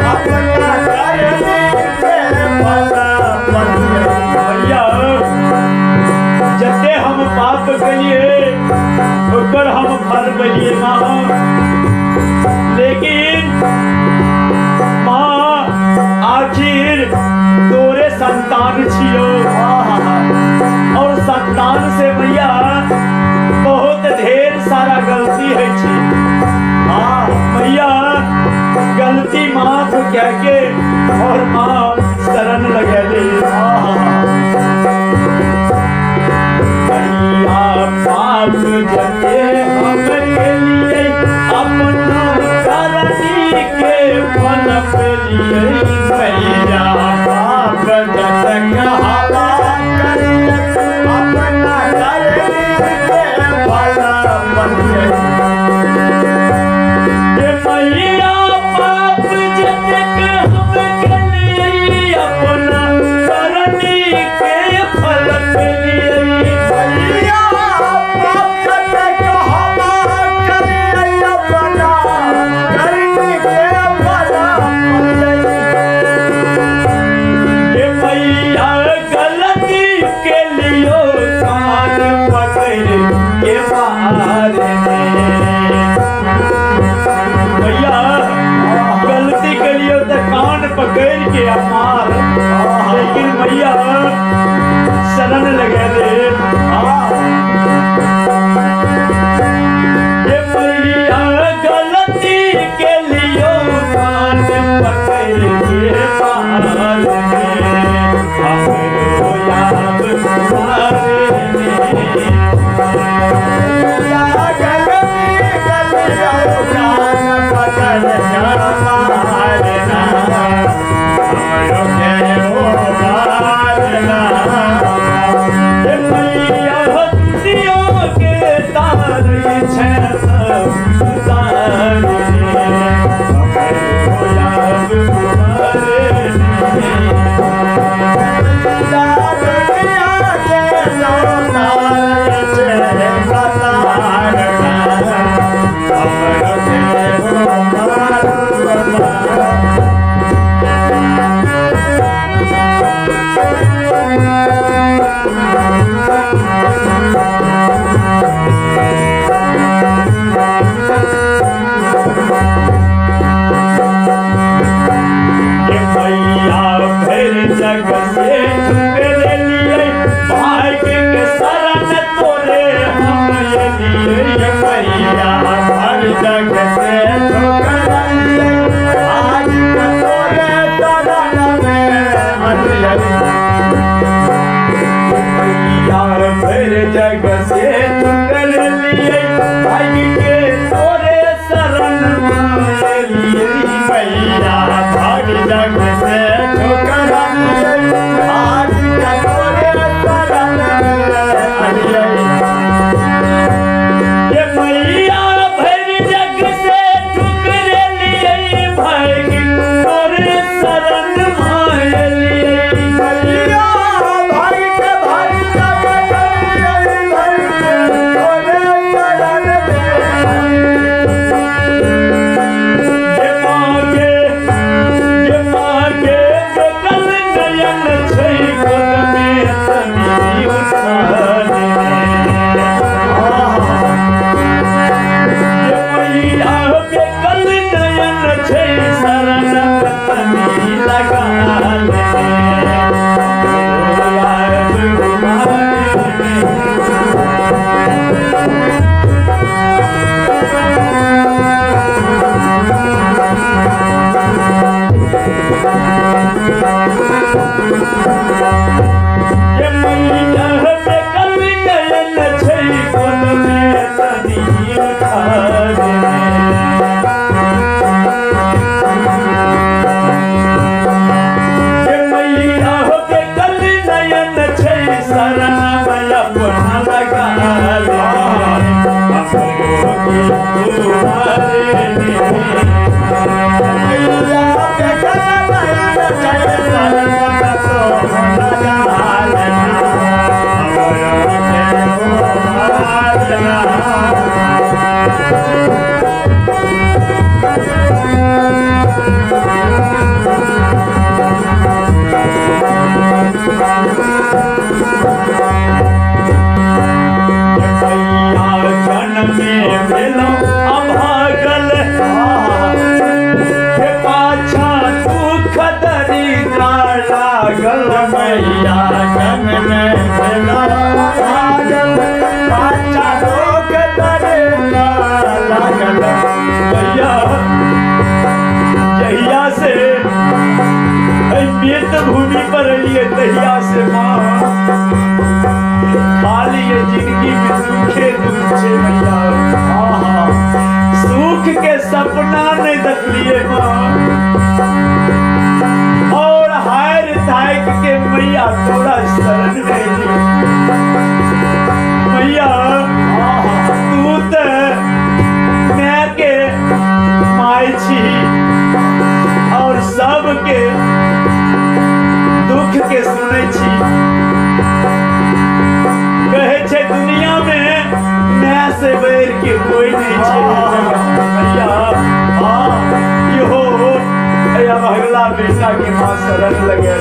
अपना करनी के फल पलियै। भैया, जते हम पाप कलिए ओकर हम फल बलिए माँ, लेकिन माँ आखिर तोरे संतान छियो और संतान से भैया बहुत ढेर सारा गलती है छी। हाँ भैया, गलती माफ कह के और माँ शरण लगेली। भैया, पाप जते हम केलिए अपना करनी के फल पेलिए। मैया, पाप जतक हवा करिए अपना करनी के फल पलियै। हे मैया, पाप जतेक हम केलिए अपना करनी के फल पेलिए। मैया, पाप जतक हवा करिए अपना करनी के फल पलियै। हे मैया, गलती के लियो कान पकड़ के मारने। भैया, गलती के लियो तो कान पकड़ के मार, लेकिन मैया शरण लगे ले। हे मैया, गलती के लियो कान पकड़ के मारने, हमरो याद मारने। मैया, गलती कलियो कान पकड़ के मारना, हमरो के मारना। हे मैया, दुनिया के तार छै सब तारने, हमरो याद मारने। मैया, दुनिया के लोग छै सतारना, हमरो के मारना। हे मैया, फिर जग से ठुकरेलिए, भाग्य के शरण तोरे हम एलिए। मैया, हर जग से ठुकराइए, आज के तोरे शरण में अलियै। मैया, फिर जग से ठुकरेलिए, भाग्य के तोरे शरण हम एलिए। मैया, हर जग से ठुकराइए, आज के तोरे शरण में अलियै। हे मैया, भर जग से ठुकरेलिए, भाग्य तोरे शरण हम एलिए। मैया, भाग के भाग जग करियै, भाग के तोरे शरण में। हे माँ के, हे माँ के, बेकल नयन छै गोद में तनी उठाने। हे मैया, बेकल नयन छै, शरण तनी लगा ले। याद मारने। हे मैया, बेकल नयन छै, गोद में तनी उठाने। हे मैया, बेकल नयन छै, शरण में अपना लगा ले। हमरो के तुम्हारे। मैया, बेकल नयन छै, शरण में तो लगा लेना, हमरो के मारना। से एहि बेत भूमि पर एलियै तहिया से माँ खाली ये जिंदगी में दुखे दुख छै मैया। सुख के सपना नहीं देखलिए माँ, और हार थाक के मैया तोरा शरण में एलियै। मैया तू तऽ माय के माय छी और सबके दुख के सुनै छी। कहै छै दुनिया में माय से बढ़ि के कोई नहीं छै मैया। हाँ, इहो अभगला बेटा के माँ शरण लगे।